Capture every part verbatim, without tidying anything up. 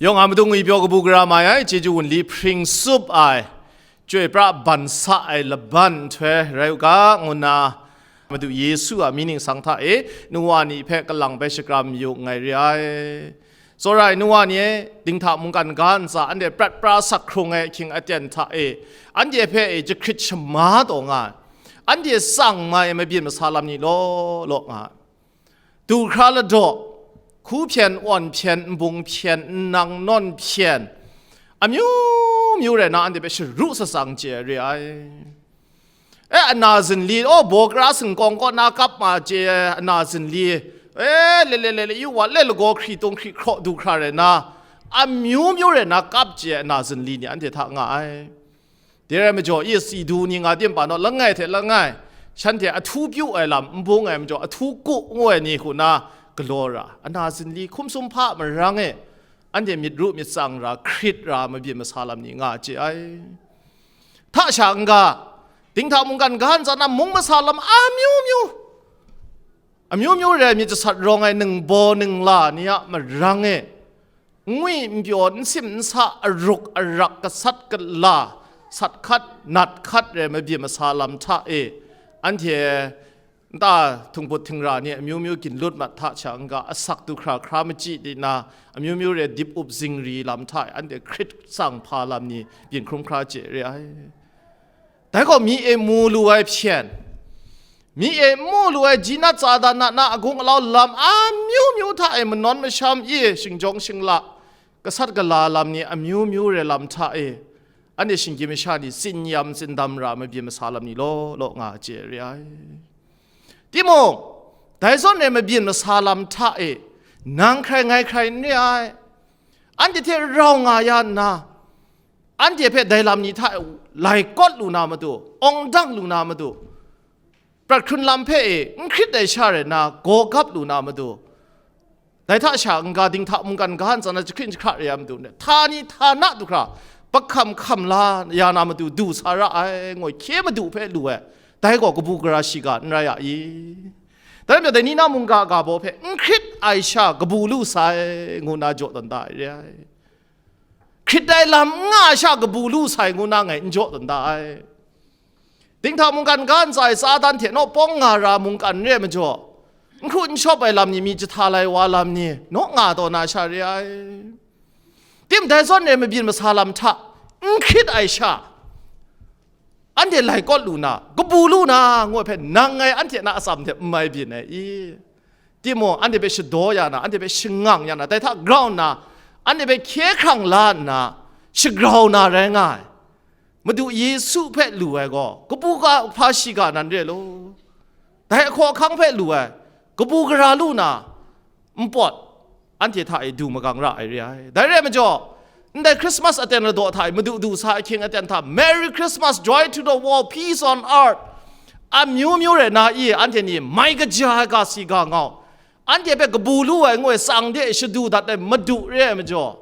Yawng a Madu ngwi pyaw kabu gara mai ai, chyeju wunli hpring tsup ai, chyoi pra ban sa ai laban nhtoi rai u ga, ngu nna Madu Yesu a mying ningsang hta e, nu wa ni hpe kalang bai shakram yu nngai re ai. Tsawra ai nu wa ni e, dinghta mungkan ga ntsa anhte prat pra sak hkrung ai ahkying aten hta e, anhte hpe e jahkrit shama taw nga ai, anhte tsang mai ai mabyin masa lam ni law law nga ai. Du hkra ladaw, hku hpyen, awn hpyen, nbung hpyen, nnang nawn hpyen, amyu myu rai na anhte hpe sharu shatsang chye ai re ai. E, ana zinli, o, baw kara singkawng kaw na kap ma chye ai ana zinli, e, le le le le, yu wa le lagaw hkri tung hkri hkraw du hkra rai na, amyu myu rai na kap chye ai ana zinli ni anhte hta nga ai. Dai rai majaw, i si du ni nga tim pa naw, langai hte langai, shanhte ahtu pyu ai lam n bung ai majaw, ahtu ku ngu ai ni hku na galaw ra, ana zinli hkum sum hpa marang e, anhte myit ru myit tsang ra, hkrit ra, mabyin masa lam ni nga chye ai. Hta sha n-ga, dinghta mungkan ga ntsa na mung masa lam amyu myu, amyu myu rai myit jasat rawng ai ningbaw ningla ni a marang e, n ngwi n pyaw, n sim n sa, aruk arak, gasat gala, sat hkat, nat hkat rai mabyin masa lam hta e, anhte nta htingput htingra ni amyu myu ginlut mat hta sha n-ga, asak du hkra hkra machyi di na, amyu myu rai dip up zingri lam hta e, anhte hkrit tsang hpa lam ni byin hkrum hkra chye re ai. Dai gaw mi e mu lu ai hpyen, mi e mu lu ai ji nat tsa dan na na agung alau lam amyu myu hta e manawn masham i shingjawng shingla, gasat gala lam ni amyu myu rai lam hta e, anhte shinggyim masha ni tsin yam tsin dam ra mabyin masa lam ni law law nga chye re ai. Timung, dai zawn rai mabyin masa lam hta e, nang hkrai ngai hkrai n re ai. Anhte hte rau nga ya nna, anhte hpe dai lam ni hta e lai kawt lu na matu, awng dang lu na matu, prat hkrun lam hpe e n hkrit ai sha rai nna, gaw gap lu na matu, dai hta sha n-ga dinghta mungkan ga ntsa na jahkring jahkra re ai matu, hta ni hta na du hkra, pahkam hkam la ya na matu du sa ra ai, ngoi hkye madu hpe lu ai, dai gaw kabu gara shiga n rai a i? Dai majaw dai ni na mungga ga baw hpe n hkrit ai sha kabu lu sai, ngu nna jaw tawn da ai re ai. Hkrit ai lam n nga ai sha kabu lu sai ngu na ngai n jaw tawn da ai. Dinghta mungkan ga ntsa e Satan hte naw pawng nga ra mungkan re ai majaw, n hkru n shawp ai lam ni, mi jahta lai wa lam ni, naw nga taw na sha re ai. Tim dai zawn re mabyin masa lam hta n hkrit ai sha, anhte lai kawt lu na, kabu lu na, ngu ai hpe nang ngai anhte na atsam hte n mai byin ai i? Timung, anhte hpe shadaw ya na, anhte hpe shangang ya na, dai hta grau nna, anhte hpe hkye hkrang la nna, shagrau na rai nga ai. Madu Yesu hpe lu ai gaw, kabu ga hpa shiga nan re law? Dai ahkaw ahkang hpe lu ai, kabu gara lu na, npawt, anhte hta e du magang ra ai re ai. Dai rai majaw, ndai Christmas aten ladaw hta e madu du sa ai hkying aten hta, "Merry Christmas, joy to the world, peace on earth," amyu myu rai na i, anhte ni mai kaja ai ga si ga ngau, anhte hpe kabu lu ai ngoi tsang de shadu dat ai madu re ai majaw,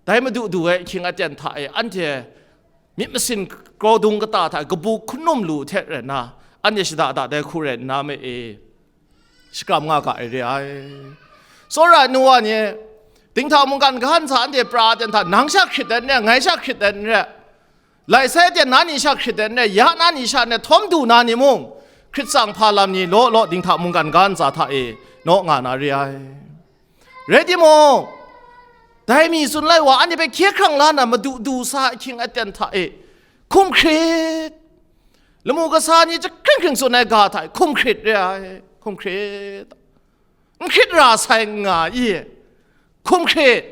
dai madu du ai hkying aten hta e anhte myit masin kraw dung kata hta kabu hkun num lu hte rai nna, anhte shada da dai hku rai nna me e, shakram nga ga ai re ai. Tsawra ai nu wa ni, dinghta mungkan ga ntsa anhte pra aten hta, nang sha hkrit ai n re, ngai sha hkrit ai n re, lai sai aten na ni sha hkrit ai n re, ya na ni sha n re, htawm du na ni mung, hkrit tsang hpa lam ni law law dinghta mungkan ga ntsa hta e naw nga na re ai. Rai timung, dai mi tsun lai wa, anhte hpe hkye hkrang la na madu du sa ahkying aten hta e hkum hkrit, lamu kasa ni jahkring hkring tsun ai ga hta e hkum hkrit re ai, hkum hkrit. N hkrit ra sai n nga i? Hkum hkrit.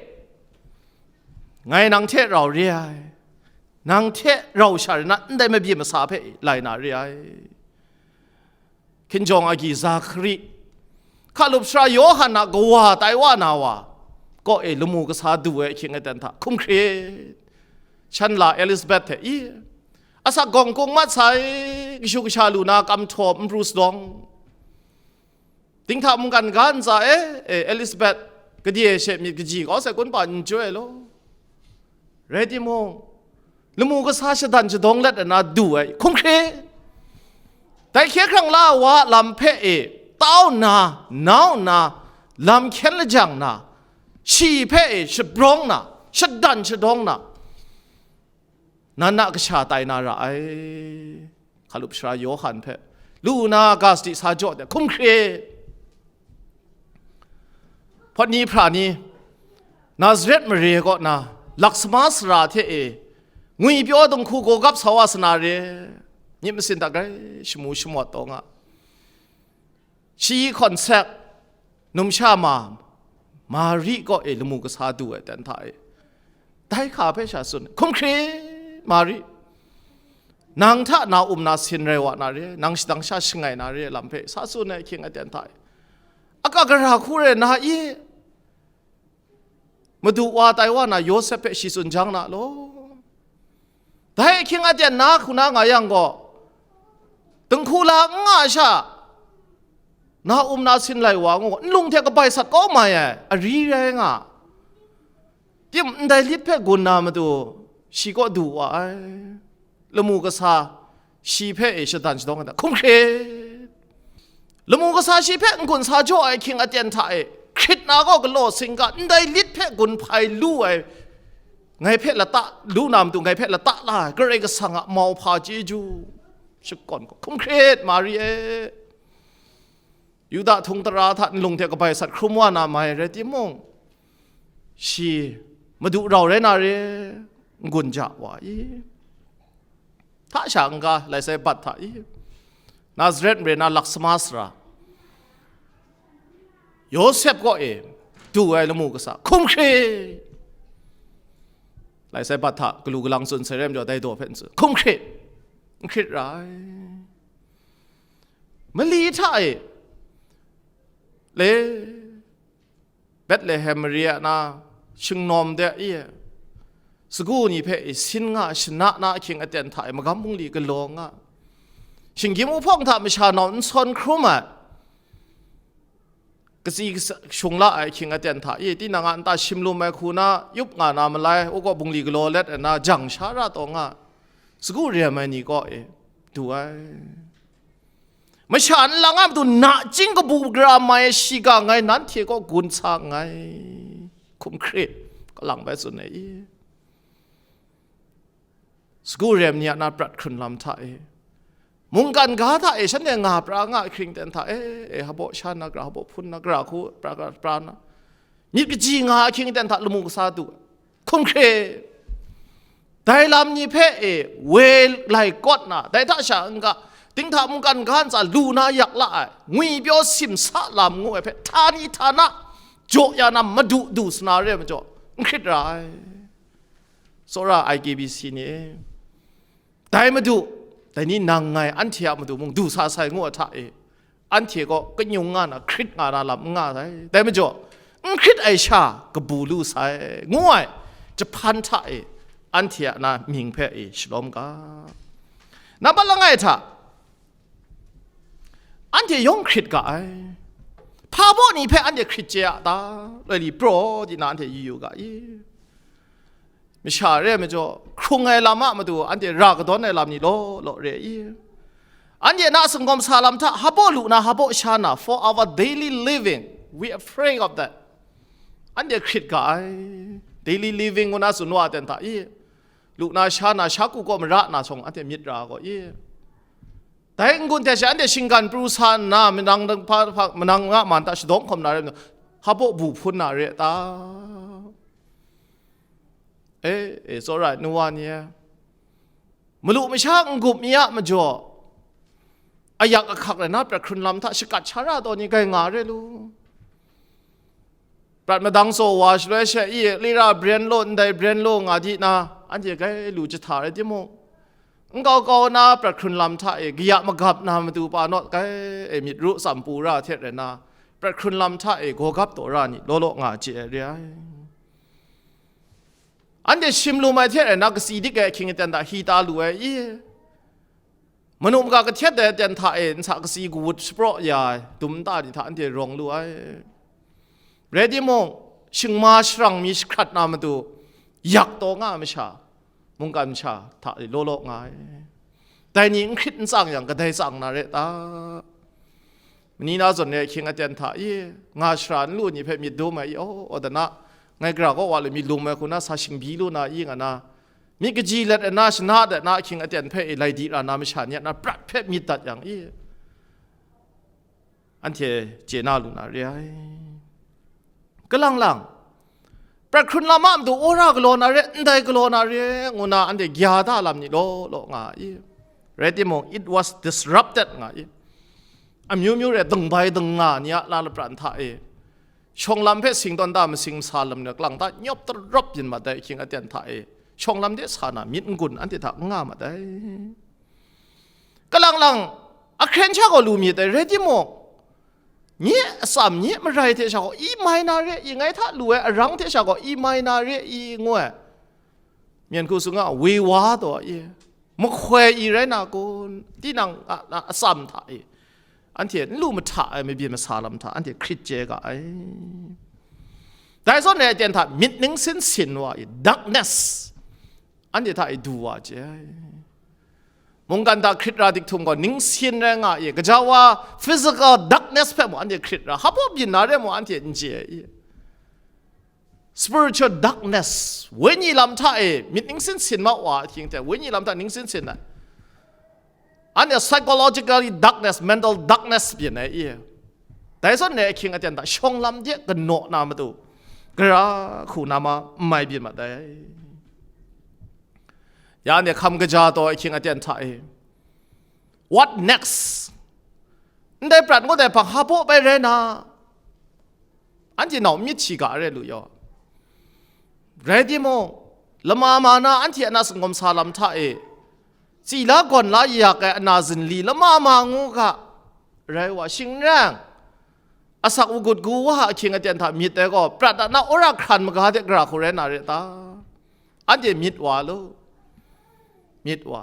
Ngai nang hte rau re ai, nang hte rau sha rai na ndai mabyi masa hpe lai na re ai. Hkinjawng agyi Zakhari, hkalup sara Yawhan a kawa tai wa na wa kaw e lamu kasa du ai ahkying aten hta hkum hkrit. Shan la Elizabeth hte i, asak gawng kung mat sai, kashu kasha lu na kam htaw npru sadawng. Dinghta mungkan ga ntsa e, e, Elizabeth, kadye she myit kaji kau sai kun pa n joi ai law. Rai timung, lamu kasa shadan shadawng let ai na du ai, hkum hkrit. Dai hkye hkrang la ai wa a lam hpe e tau nna, nau nna, lam hkyen lajang na, shi hpe e shabrawng na, shadan shadawng na, nan a kasha tai na ra ai. Hkalup sara Yawhan hpe lu na ga sadi sa jaw de, hkum hkrit. Hpawt ni hpra ni, Nazaret mare kaw na, laksama sara hte e, ngwipyaw dinghku gawgap sa wa sa na re, myit masin hta grai shamu shamawt taw nga. Shi hkawn sek, numsha ma, Mari kaw e lamu kasa du ai ten hta e, dai hka hpe sha tsun ai, hkum hkrit, Mari, nang hta na um na sin rai wa na re, nang shadang sha shangai na re lam hpe sa tsun ai ahkying aten hta e, aka gara hku rai na i? Madu wa tai wa na Yawsep hpe shi tsun jang na law. Dai ahkying aten na hku na nga yang gaw, dinghku la n nga sha, na um na sin lai wa ngu, nlung hte kabai sat kau mai ai, ari rai nga. Tim ndai lit hpe gun na matu, shi kaw du wa ai. Lamu kasa, shi hpe e shadan shadawng ai hta, hkum hkrit. Lamu kasa shi hpe n-gun sa jaw ai ahkying aten hta e, hkrit na gaw galaw singga, ndai lit hpe gun hpai lu ai, ngai hpe lata lu na matu, ngai hpe lata la ai, Karai Kasang a mauhpa chyeju shakawn gaw, hkum hkrit, Mari e. Yuda htung tara hta nlung hte kabai sat hkrum wa na mai rai timung, shi Madu rau rai na re, n-gun ja wa i? Hta sha n-ga, lai sai bat hta i? Nazaret mare na laksama sara Yawsep kaw e du ai lamu kasa, hkum hkrit. Lai sai bat hta galu galang tsun sai rai majaw, dai daw hpe n tsun, hkum hkrit, n hkrit ra ai. Mali hta e le, Betlehem mare a na, shingnawm de i, sagu ni hpe i sin nga shana na ahkying aten hta e, magam bungli galaw nga, shinggyim uhpawng hta masha nau n sawn hkrum ai, katsi kasa-, shung la ai ahkying aten hta i, tinang a nta shim lum ai hku na yup nga na malai, u kaw bungli galaw let ai na jang sha ra taw nga, sagu rem ai ni kaw e du ai. Masha nlang a matu nachying kabu gara mai shiga ngai nanhte kaw gun sa nngai. Hkum hkrit, kalang bai tsun ai i? Sagu rem ni a na prat hkrun lam hta e, mungkan ga hta e shanhte nga pra nga hkring ten hta e, e, habaw sha na gara, habaw hpun na gara hku pra, pra, pra na, myit kaji nga ahkying ten hta lamu kasa du ai. Hkum hkrit. Dai lam ni hpe e woi lai kawt na, dai hta sha n-ga, dinghta mungkan ga ntsa lu na yak la ai, ngwipyaw simsa lam ngu ai hpe htani htana jaw ya na madu du sa na re ai majaw, n hkrit ra ai. Tsawra I K B C ni e, dai Madu, dai ni nang ngai anhte a matu mung du sa sai ngu a hta e, anhte gaw kanyung nga na, hkrit nga na lam n nga sai. Dai majaw, n hkrit ai sha kabu lu sai, ngu ai jahpan hta e, anhte a na mying hpe e shalawm ga. Nampat langai hta, anhte yawng hkrit ga ai. Hpa baw ni hpe anhte hkrit chye a ta? Loi li praw di na anhte yu yu ga i? Masha re ai majaw, hkrung ai lam a matu anhte ra kadawn ai lam ni law law re i? Anhte na singawm sa lam hta, hpa baw lu na, hpa baw sha na, for our daily living, we are afraid of that. Anhte hkrit ga ai. Daily living ngu na tsun wa ten hta i? Lu na, sha na, sha ku kaw mara na shawng anhte myit ra gaw i? Dai n-gun hte she anhte shinggan pru sa nna, manang, manang a man hta shadawng hkawm na rai nna, hpa baw bu hpun na re a ta? E, e, tsawra ai nu wa ni e, malu masha n-gup mi a majaw, ayak ahkak rai na prat hkrun lam hta shakat sha ra taw ni, grai nga re lu. Prat madang tsaw wa shaloi she i, lira bren law, ndai bren law nga di na, anhte grai lu jahta rai timung, nkau kau na prat hkrun lam hta e kaya magap na matu pa naw grai e myit ru tsam pu ra hte rai na, prat hkrun lam hta e gawgap taw ra ni law law nga chye ai re ai. Anhte shim lu mai hte rai na, katsi dik ai ahkying aten hta hi ta lu ai i? Manu maga kahtet ai aten hta e nsa katsi kawut shapraw ya ai dum nta ni hta anhte rawng lu ai. Rai timung, shingma sharang mi jahkrat na matu, yak taw nga ai masha, mungkan masha hta e law law nga ai. Dai ni n hkrit n tsang yang, kadai tsang na re ta? Mani na zawn re ahkying aten hta i, nga shara n lu ni hpe myit dum ai i, aw, aw dana, Ngai gara kaw wa lu mi lum ai hku na sa shingbyi lu na i nga na, myit kaji let ai na shana dat na ahkying aten hpe e lai di ra na masha ni a na prat hpe myit dat yang i, anhte chye na lu na re ai. Kalang lang, prat hkrun lam a matu wora galaw na re, ndai galaw na re, ngu na anhte gya da lam ni law law nga i. Rai timung, it was disrupted nga i. Amyu myu re dingbai dingnga ni a la lapran hta e, shawng lam hpe sing tawn da masing masa lam ni kalang ta nyawp tarawp yin mat ai ahkying aten hta e, shawng lam de sa na myit n-gun anhte hta n nga mat ai. Kalang lang, ahkren sha gaw lu myit dai, rai timung, nye atsam, nye marai hte sha gaw i mai na re i, ngai hta lu ai arang hte sha gaw i mai na re i, ngu ai. Myen hku sung a, woi wa taw i, mahkoi i rai na kun, tinang a, a, atsam hta i, anhte n lu mahta ai mabyin masa lam hta anhte hkrit chye ga ai. Dai zawn e aten hta myit ningsin sin wa i, darkness, anhte hta i du wa chye ai. Mungkan hta hkrit ra dik htum gaw ningsin rai nga i, gaja wa physical darkness hpe mung anhte hkrit ra, hpa byin na re mung anhte n chye ai. Spiritual darkness, wenyi lam hta e myit ningsin sin ma wa ahkying hte, wenyi lam hta ningsin sin ai. Anhte psychologically darkness, mental darkness byin ai i. Dai zawn e ahkying aten hta shawng lam de kanaw na matu, gara hku na ma n mai byin mat ai. Ya anhte hkam kaja taw ahkying aten hta e, what next? Ndai prat ngut ai hpang hpa baw bai rai na, anhte nau myit shi ga re lu yaw. Rai timung, lama ma na anhte a na singawm sa lam hta e, tsila gawn la yak ai ana zinli lama ma ngu ga, rai wa, shing n rang, asak wagut gu wa ahkying aten hta myit ai gaw, prat a na wora hkran maga de gara hku rai na re ta? Anhte myit wa lu, myit wa.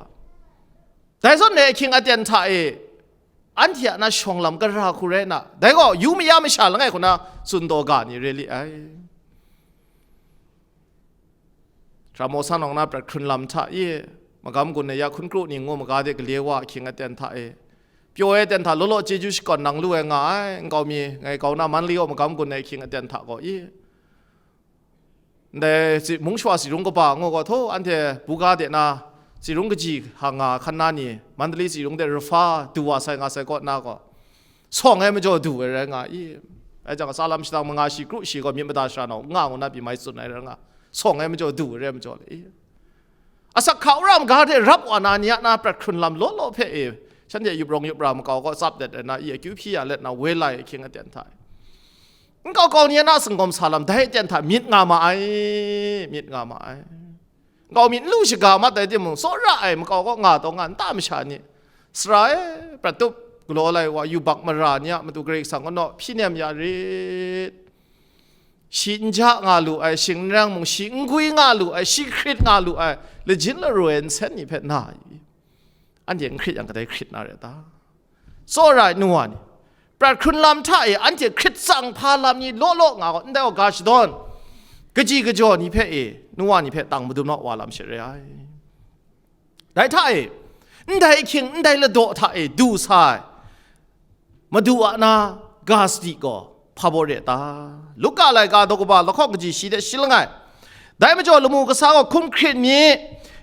Dai zawn e ahkying aten hta e, anhte a na shawng lam gara hku rai na, dai gaw yu maya masha langai hku na tsun taw ga ni re li ai. Hkra maw san awng na prat hkrun lam hta e, magam gun ai ya hkun kru ni ngu maga de gale wa ahkying aten hta e, pyaw ai aten hta law law chyeju shakawn nang lu ai nga ai, nkau mi ngai kau na man li gaw magam gun ai ahkying aten hta gaw i, ndai tsi-, mung shawa tsi rung kaba ngu gaw, htaw anhte buga de na tsi rung kaji hang nga hkan na ni, Mandali tsi rung de Rafa du wa sai nga sai kaw na gaw, sawng ai majaw du ai rai nga i. Rai jang, tsa lam shadang manga shi kru shi gaw myit mada shara nau nga ngu na pyi mai tsun ai rai nga, sawng ai majaw du ai rai majaw le i. Asak hka wora maga hte rap wa na ni a na prat hkrun lam law law hpe e, shanhte yup rawng yup ra makau gaw tsap let ai na i, akyu hpyi ya let na woi lai ahkying aten hta e, nkau kau ni a na singawm sa lam dai aten hta myit nga ma ai, myit nga ma ai. Nkau mi n lu shaga mat ai timung, tsawra ai makau kaw nga taw nga nta masha ni, sara e, prat tup galaw lai wa, yubak mara ni a matu Karai Kasang kaw naw hpyi nem ya rit. Shi n ja nga lu ai, shing n rang mung shi n gwi nga lu ai, shi hkrit nga lu ai, lajin laroi nsen ni hpe na i? Anhte n hkrit yang kadai hkrit na re ta? Tsawra ai nu wa ni, prat hkrun lam hta e anhte hkrit tsang hpa lam ni law law nga gaw, ndai gaw ga shadawn, kaji kajaw ni hpe e, nu wa ni hpe tang madun naw wa lam she re ai. Dai hta e, ndai ahkying, ndai ladaw hta e du sa ai Madu a na ga sadi gaw hpa baw re ta? Luka laika daw kaba lahkawng kaji shi de shi langai. Dai majaw lamu kasa gaw hkum hkrit mi,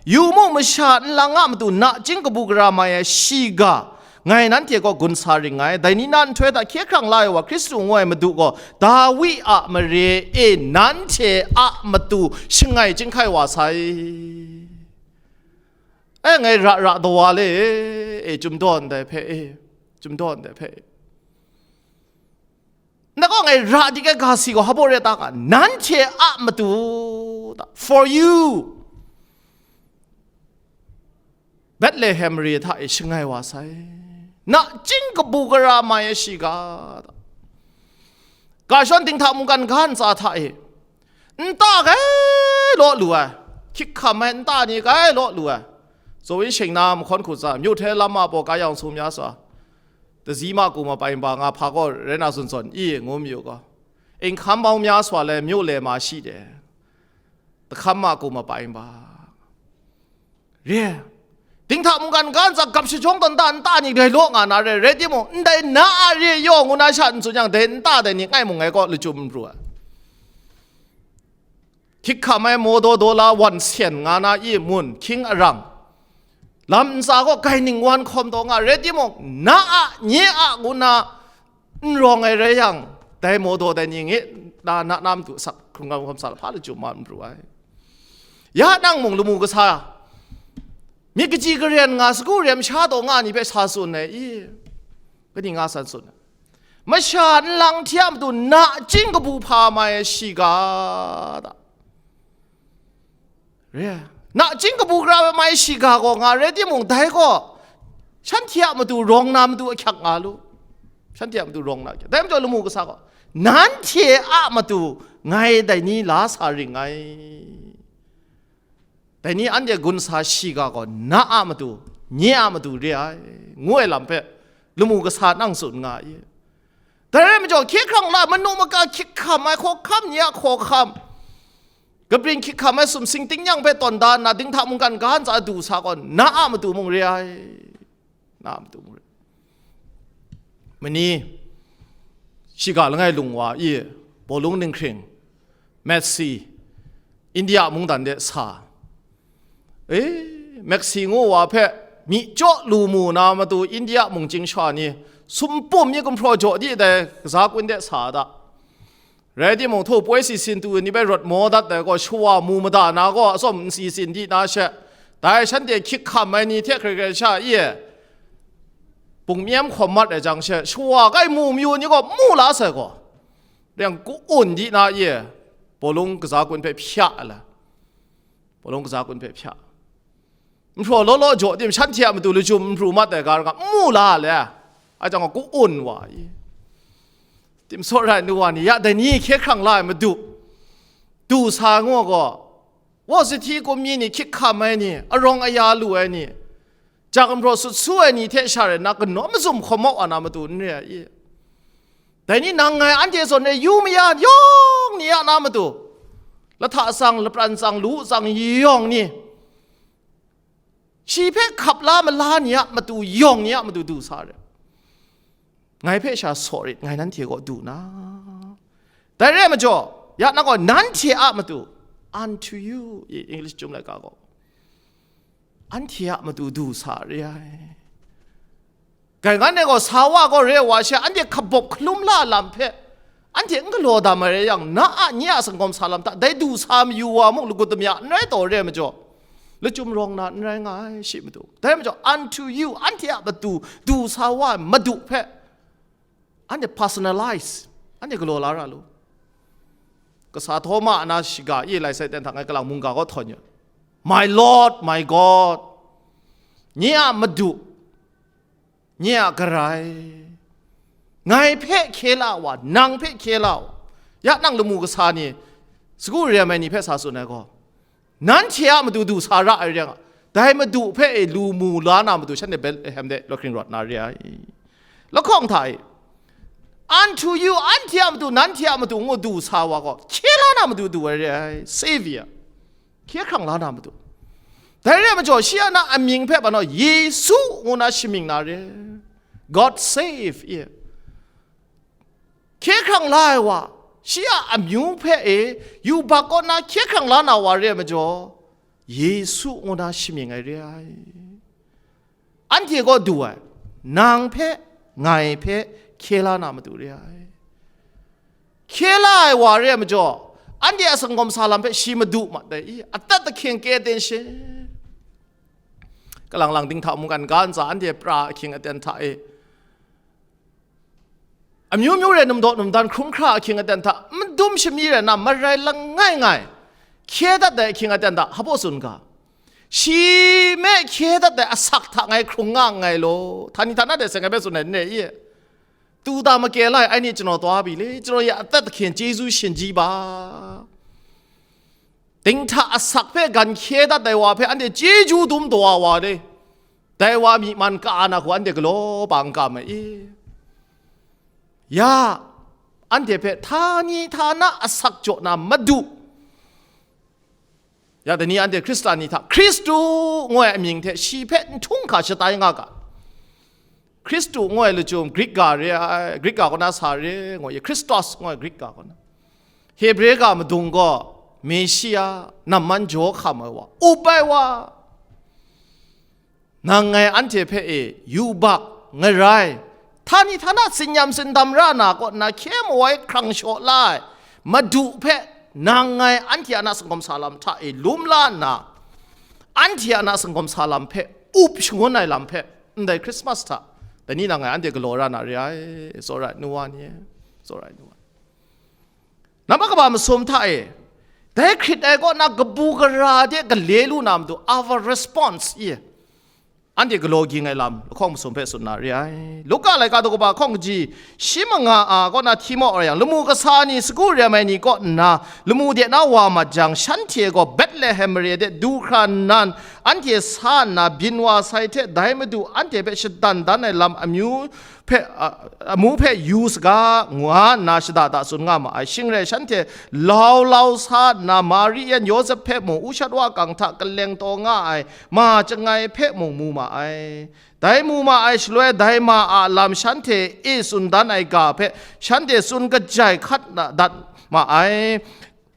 yu mu, masha nlang a matu nachying kabu gara mai ai shiga, ngai nanhte kaw gun sa ring ngai. Dai ni na nhtoi hta hkye hkrang la ai wa Hkristu ngu ai Madu gaw, Dawi a mare e nanhte a matu shangai chyinghkai wa sai. E, ngai ra ra dawa le e, e, chyum daw ndai hpe e, chyum daw ndai hpe e. Nna kaw ngai ra dik ai ga si gaw hpa baw re ta ga, nanhte a matu ta, for you, Bethlehem re hta e shangai wa sai, nachying kabu gara mai ai shiga ta. Ga shadawn dinghta mungkan ga ntsa hta e, nta gai law lu ai, hkyik hkam ai nta ni gai law lu ai, zaw yin sheng na mahkawn hku tsa, myu hte lam a baw ka yang sum ya sa, tazi ma ku ma pa yin ba nga hpa gaw rai na zawn zawn i ngu mayu gaw, inghkam mau mya swa le myu le ma shi de, tahkam ma ku ma pa yin ba. Re, dinghta mungkan ga ntsa gap shajawng tawn ta nta ni dai law nga na re, rai timung, ndai na a re yaw ngu na sha n tsun yang, dai nta dai ni ngai mung ngai kaw lachyum n pru ai. Hkyik hkam ai mawdaw daw la wan sen nga na i mun, hkying arang, lam ntsa gaw gaining wan hkawm taw nga, rai timung, na a, nye a, ngu na n rawng ai rai yang, dai mawdaw dai ni nge na, na, na matu asak hkrung hkawm sa lahpa lachyum ma n pru ai. Ya nang mung lamu kasa, myit kaji karen nga, sagu rem sha taw nga ni hpe sa tsun ai i? Kaning nga sa tsun ai? Masha nlang hte a matu nachying kabu hpa mai ai shiga ta? Re ai. Nachying kabu gara ai mai shiga gaw nga rai timung, dai gaw shanhte a matu rawng na matu ahkyak nga lu. Shanhte a matu rawng na ahkyak. Dai majaw lamu kasa gaw, nanhte a matu ngai dai ni la sa ring ngai. Dai ni anhte gun sa shiga gaw na a matu, nye a matu re ai, ngu ai lam hpe lamu kasa nang tsun nga i? Dai rai majaw, hkye hkrang la, manu maka hkyik hkam ai hkawhkam ni a hkawhkam, kabring hkyik hkam ai sumsing tingnyang hpe tawn da nna, dinghta mungkan ga ntsa du sa gaw, na a matu mung re ai, na a matu mung re. Mani, shiga langai lung wa i, bawlung ninghkring, Maxi, India mungdan de sa. E, Maxi ngu wa hpe myi chyaw lu mu na matu India mungchying sha ni sumpum mi gumhpraw jaw di dai kaza kun de sa da. Rai timung, htaw poi si sin tu ni bai rawt maw dat dai gaw, shawa mu mada na gaw, atsawm n si sin di na she, dai shanhte hkyik hkam ai ni hte hkrai hkrai sha i, bungmyem hkawm mat ai jang she, shawa kai mu mayu ni gaw mu la sai gaw, rai yang ku-un di na i, bawlung kaza kun hpe hpya ai la, bawlung kaza kun hpe hpya. Nhpraw law law jaw tim, shanhte a matu lachyum n pru mat ai ga rai nga, n mu la le, a jang gaw ku-un wa i. Tim sawt rai nu wa ni, ya dai ni hkye hkrang la ai madu, du sa ngu gaw, wa sahti kum mi ni, hkyik hkam ai ni, arawng aya lu ai ni, ja gumhpraw sut su ai ni hte sha rai nna, kanaw mazum hkawm mau wa na matu n re ai i? Dai ni nang ngai anhte zawn e yu maya yawng ni a na matu, lahta tsang, lapran tsang, lu tsang yawng ni, shi hpe hkap la mala ni a matu, yawng ni a matu du sa re. Ngai hpe sha saw rit, ngai nanhte kaw du na. Dai re ai majaw, ya nang gaw nanhte a matu, unto you, i English chyum laika gaw, anhte a matu du sa re ai. Gaingan e gaw sa wa gaw re wa she, anhte hkabawp hkalum la lam hpe, anhte n galaw dam ai rai yang, na a nye a sanggawm sa lam hta dai du sa mayu wa muk lagut damya n rai taw re ai majaw, lachyum rawng na n rai nga ai shi matu. Dai majaw, unto you, anhte a matu du sa wa ai madu hpe, anhte personalize, anhte galaw la ra lu. Kasa Htawma a na shiga i lai sai ten hta ngai kalang mungga kaw htawn yu, My Lord, my God, nye a madu, nye a garai, ngai hpe hkye la wa, nang hpe hkye la wa, ya nang lamu kasa ni, sagu rem ai ni hpe sa tsun ai gaw, nanhte a matu du sa ra ai rai nga, dai madu hpe e lu mu la na matu shanhte Betlehem de lahkring rawt na re ai. Lahkawng hta e, unto you, anhte a matu, nanhte a matu ngu du sa wa gaw, hkye la na matu du ai re ai, Saviour. Hkye hkrang la na matu. Dai re ai majaw, shi a na amying hpe ban gaw, Yesu ngu na shamying na re. God save, i. Hkye hkrang la ai wa, shi a amyu hpe e yubak kaw na hkye hkrang la na wa re ai majaw, Yesu ngu na shamying ai re ai. Anhte kaw du ai, nang hpe, ngai hpe, hkye la na matu re ai. Hkye la ai wa re ai majaw, anhte a sanggawm sa lam hpe shi madu mat ai i, atat ahkying kye ten she. Kalang lang dinghta mungkan ga ntsa, anhte pra ahkying aten hta e, amyu myu rai num daw num dan hkrum hkra ahkying aten hta, madum shami rai na marai langai ngai hkye dat ai ahkying aten hta, hpa tsun ga, shi me hkye dat ai asak hta ngai hkrung nga nngai law, htani htana de se ngai hpe tsun ai n re i? Tu da make lai, ai ni chanaw taw bi le, chanaw ya atat ahkying chyeju shin ji ba. Dinghta asak hpe gan hkye dat ai wa hpe anhte chyeju dum taw wa le, dai wa myi man ka na hku anhte galaw ba n kam ai i? Ya, anhte hpe htani htana asak jaw na madu. Ya, dai ni anhte Hkristan ni hta, Hkristu ngu ai amying hte shi hpe n htung hkra shatai nga ga. Hkristu ngu ai lachyum Grik ga re ai, Grik ga kaw na sa re, ngu ye, Christos ngu ai Grik ga kaw na. Hebre ga madung gaw Meshia, namman jaw hkam ai wa, up ai wa, nang ngai anhte hpe e yubak, ngarai, htani htana tsinyam tsindam ra na kaw nna hkye mawai hkrang shaw la ai Madu hpe nang ngai anhte a na singawm sa lam hta e lum la nna, anhte a na singawm sa lam hpe up shangun ai lam hpe ndai Christmas hta dai ni nang ngai anhte galaw ra na re ai, tsawra ai nu wa ni, tsawra ai nu wa ni. Nampak kaba masum hta e, dai hkrit ai kaw na kabu gara de gale lu na matu, our response i, anhte galaw ging ai lam lahkawng masum hpe tsun na re ai. Luka laika daw kaba hkawng kaji shi manga a kaw na hti maw rai yang, lamu kasa ni sagu rem ai ni kaw nna lamu de na wa mat jang, shanhte gaw Betlehem mare de du hkra nnan, anhte sa nna byin wa sai hte, dai Madu anhte hpe shadan dan ai lam amyu hpe, a, amu hpe yu saga, nga nna shada da tsun nga ma ai. Shing rai shanhte lau lau sa nna, Mari yan Yawsep hpe mung, ushat wa kang hta kaleng taw nga ai ma chyangai hpe mung mu ma ai. Dai mu ma ai shaloi, dai ma a lam shanhte e tsun dan ai ga hpe shanhte tsun kajai hkat na dat ma ai.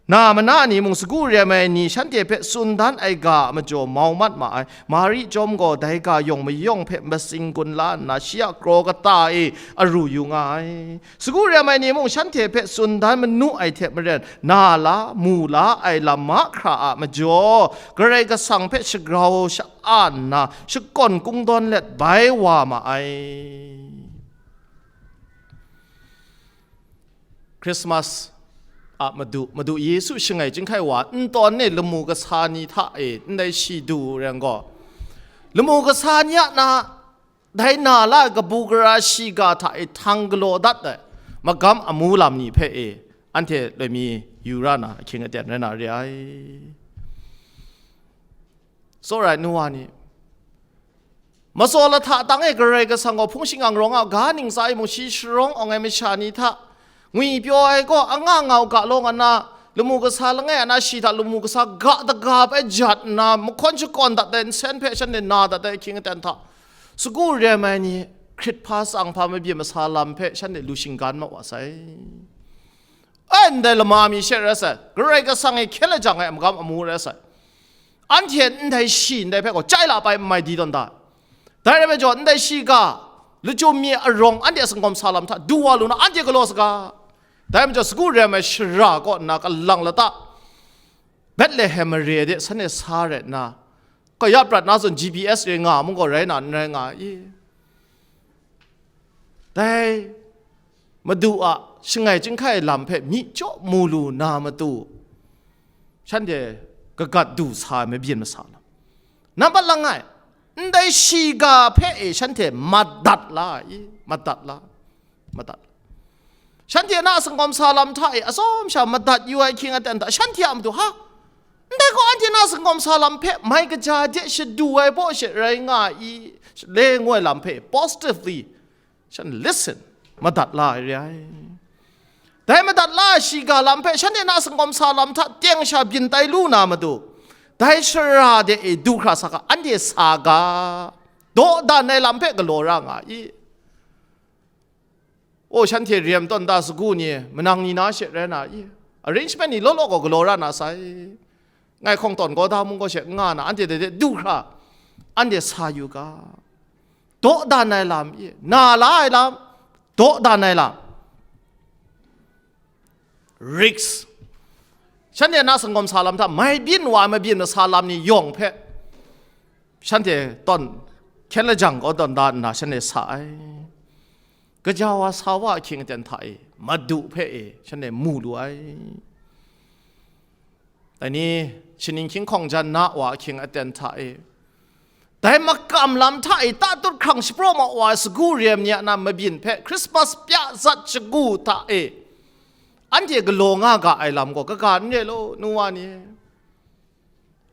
Na mana ni mung sagu rem ai ni shanhte hpe tsun dan ai ga a majaw mau mat ma ai. Mari chyawm gaw dai ga yawng mayawng hpe matsing gun la nna, shi a kraw kata e aru yu nga ai. Sagu rem ai ni mung shanhte hpe tsun dan manu ai hte maren, na la, mu la ai lam mahkra a majaw, Karai Kasang hpe shagrau sha-, a nna, shakawn kungdawn let bai wa ma ai. Christmas a madu, Madu Yesu shangai chyinghkai wa ntawn e lamu kasa ni hta e ndai shi du rai yang gaw, lamu kasa ni a na, dai na la ai kabu gara shiga hta e htang galaw dat ai magam amu lam ni hpe e anhte loi mi yu ra na ahkying aten rai na re ai. Tsawra ai nu wa ni, matsaw lahta tang e Karai Kasang gaw hpung shingkang rawng a ga ntsa e mung shi sharawng awng ai masha ni hta ngwipyaw ai gaw, anga ngau ga lawng a na, lamu kasa langai a na shi hta lamu kasa ga daga bai jat nna, mahkawn shakawn dat ai nsen hpe shanhte na dat ai ahkying aten hta, sagu rem ai ni hkrit hpa tsang hpa mabyin masa lam hpe shanhte lu shinggan mat wa sai. Ai, ndai lama mi she rai sai, Karai Kasang e hkyen lajang ai magam amu rai sai. Anhte ndai shi ndai hpe gaw chyai la pai n mai di tawn da. Dai rai majaw, ndai shiga lachyum mi arawng anhte a singawm sa lam hta du wa lu na, anhte galaw saga. Dai majaw, sagu rem ai shara kaw nna kalang lata Betlehem mare de san e sa rai nna, kaya prat na zawn G P S re nga mung gaw rai na n rai nga i? Dai Madu a shangai chyinghkai lam hpe myi chyaw mu lu na matu, shanhte kagat du sa ai mabyin masa lam. Nampat langai, ndai shiga hpe e shanhte madat la i, madat la, madat la. Shanhte na singawm sa lam hta e atsawm sha madat yu ai ahkying aten hta, shanhte a matu, ha, ndai gaw anhte na singawm sa lam hpe mai kaja de shadu ai baw she rai nga i, le ngu ai lam hpe positively shan listen, madat la ai re ai. Dai madat la ai shiga lam hpe shanhte na singawm sa lam hta teng sha byin tai lu na matu, dai shara de e du hkra sa ga, anhte sa ga, dawdan ai lam hpe galaw ra nga i? O, shanhte rem tawn da sagu ni, manang ni na she rai na i? Arrangement ni law law gaw galaw ra na sai. Ngai hkawng tawn gaw da mung gaw she nga na, anhte dai de du hkra, anhte sa yu ga. Dawdan ai lam i, na la ai lam, dawdan ai lam, risk. Shanhte na singawm sa lam hta mai byin wa ai mabyin masa lam ni yawng hpe shanhte tawn hkyen lajang kaw tawn da nna shanhte sa ai. Gaja wa sa wa ahkying aten hta e, Madu hpe e shanhte mu lu ai. Dai ni, shaning hkying hkawng jan na wa ahkying aten hta e, dai makam lam hta e tatut hkrang shapraw ma wa ai sagu rem ni a na mabyin hpe Christmas pya zat shagu hta e anhte galaw nga ga ai lam gaw kaga n re law, nu wa ni?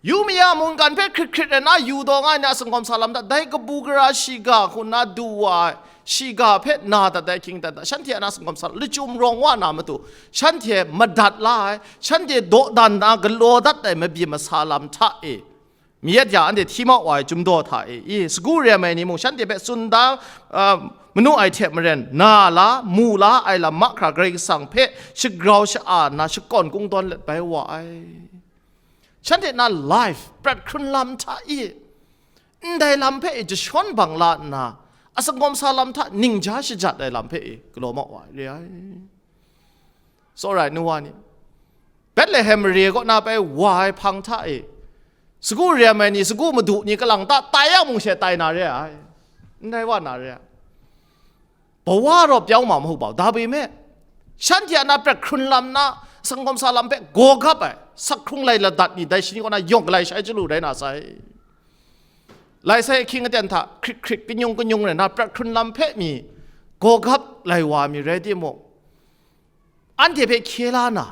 Yu maya mungkan hpe hkrit hkrit rai na yu daw nga ai ni a singawm sa lam hta, dai kabu gara shiga hku nna du wa ai shiga hpe na dat ai ahkying aten hta, shanhte a na singawm sa lachyum rawng wa na matu, shanhte madat la ai, shanhte dawdan na galaw dat ai mabyi masa lam hta e, Myit ya anhte hti mau wa ai chyum daw hta e, i, sagu rem ai ni mung shanhte hpe tsun da, a, manu ai hte maren, na la, mu la ai lam mahkra Karai Kasang hpe shagrau sha-a nna shakawn kungdawn let bai wa ai. Shanhte na life, prat hkrun lam hta i, ndai lam hpe i jashawn bang la nna, atsangkawm sa lam hta ningja shajat ai lam hpe i galaw mau wa ai re ai. Tsawra ai nu wa ni, Betlehem mare kaw na bai wa ai hpang hta e, sagu rem ai ni, sagu madu ni kalang ta tai yang mung she tai na re ai, ndai wa na re ai. Bawa raw pyau ma mahu bau, dabi me, shanhte a na prat hkrun lam na, atsangkawm sa lam hpe gaw gap ai, sak hkrung lai ladat ni dai shani kaw na yawng galai shai chyalu rai na sai. Lai sai ahkying aten hta hkrit hkrit, kanyung kanyung rai na, prat hkrun lam hpe mi gaw gap lai wa mi rai timung, anhte hpe hkye la na,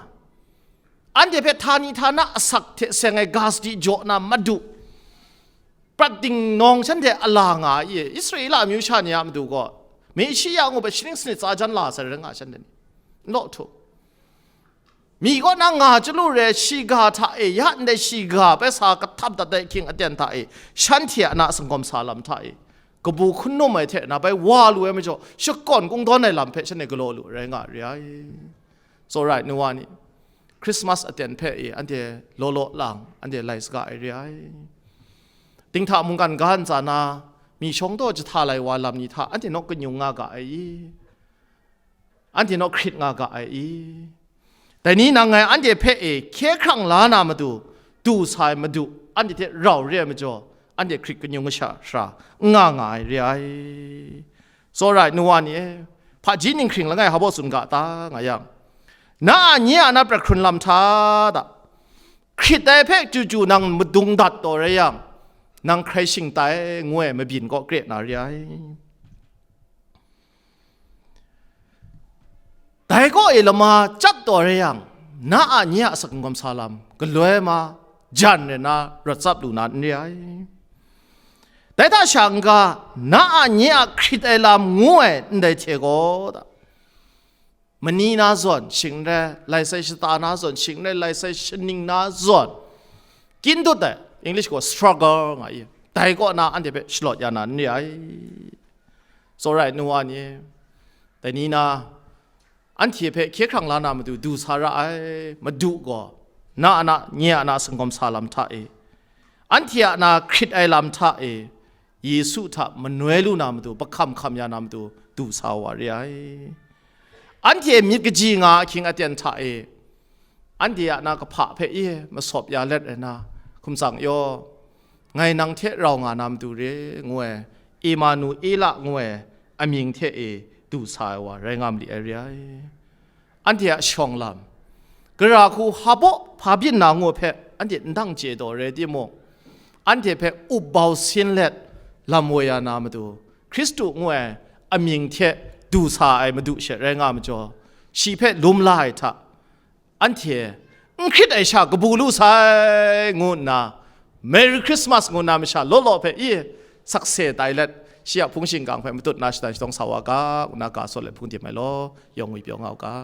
anhte hpe htani htana asak hte seng ai ga sadi jaw na madu, prat dingnawng shanhte a la nga ai i, Israela amyu sha ni a matu gaw, Meshiya ngu hpe shaning sanit tsa jan la sai rai nga shanhte ni, n law htu. Mi kaw na nga chyalu re, shiga hta e, ya ndai shiga bai sa kahtap dat ai ahkying aten hta e, shanhte a na atsangkawm sa lam hta e, kabu hkun num ai hte na bai wa lu ai majaw, shakawn kungdawn ai lam hpe shanhte galaw lu rai nga re ai. Tsawra ai nu wa ni, Christmas aten hpe e, anhte law law lang, anhte lai saga ai re ai. Dinghta mungkan ga ntsa na, mi shawng daw jahta lai wa lam ni hta anhte naw kanyung nga ga ai i? Anhte naw hkrit nga ga ai i? Dai ni nang ngai anhte hpe e hkye hkrang la na matu, du sa ai madu, anhte hte rau re ai majaw, anhte hkrit kanyung kasha sara n nga nga ai re ai. Tsawra ai nu wa ni e, hpaji ninghkring langai hpa baw tsun ga ta nga yang, na a nye a na prat hkrun lam hta da, hkrit ai hpe chyu chyu nang madung dat taw rai yang, nang hkrai shing tai ngu ai mabyin kaw kre na re ai. Dai kaw e lama chyat taw rai yang, na a nye a asak n-gawm sa lam galoi ma jan rai na rawt tsap lu na n re ai. Dai hta sha n-ga, na a nye a hkrit ai lam ngu ai ndai hte gaw, mani na zawn, shing n rai, lai sai shata na zawn, shing n rai, lai sai shaning na zawn, kyin dut ai, English gaw struggle nga i, dai kaw na anhte hpe shalawt ya na n re ai. Tsawra ai nu wa ni, dai ni na, anhte hpe hkye hkrang la na matu du sa ra ai, madu gaw, na a na, nye a na singkawm sa lam hta e, anhte a na hkrit ai lam hta e, Yesu hta manoi lu na matu, pahkam hkam ya na matu, du sa wa re ai. Anhte myit kaji nga ahkying aten hta e, anhte a na kahpa hpe e masawp ya let ai na, hkum tsang yaw, ngai nang hte rau nga na matu re, ngu ai, Emanuela ngu ai amying hte e du sa ai wa rai nga mali ai re ai. Anhte a shawng lam, gara hku hpa baw hpa byin na ngu hpe anhte n dang chye taw rai timung, anhte hpe up bau sin let lam woi ya na matu, Hkristu ngu ai amying hte du sa ai madu she rai nga majaw, shi hpe lum la ai hta, anhte n hkrit ai sha kabu lu sai, ngu nna Merry Christmas ngu nna masha law law hpe i sakse tai let, shi a hpung shingkang hpe matut na shatan shadawng sa wa ga, ngu nna ga sawt let hpung dim ai law, yawng ngwi pyaw nga u ga.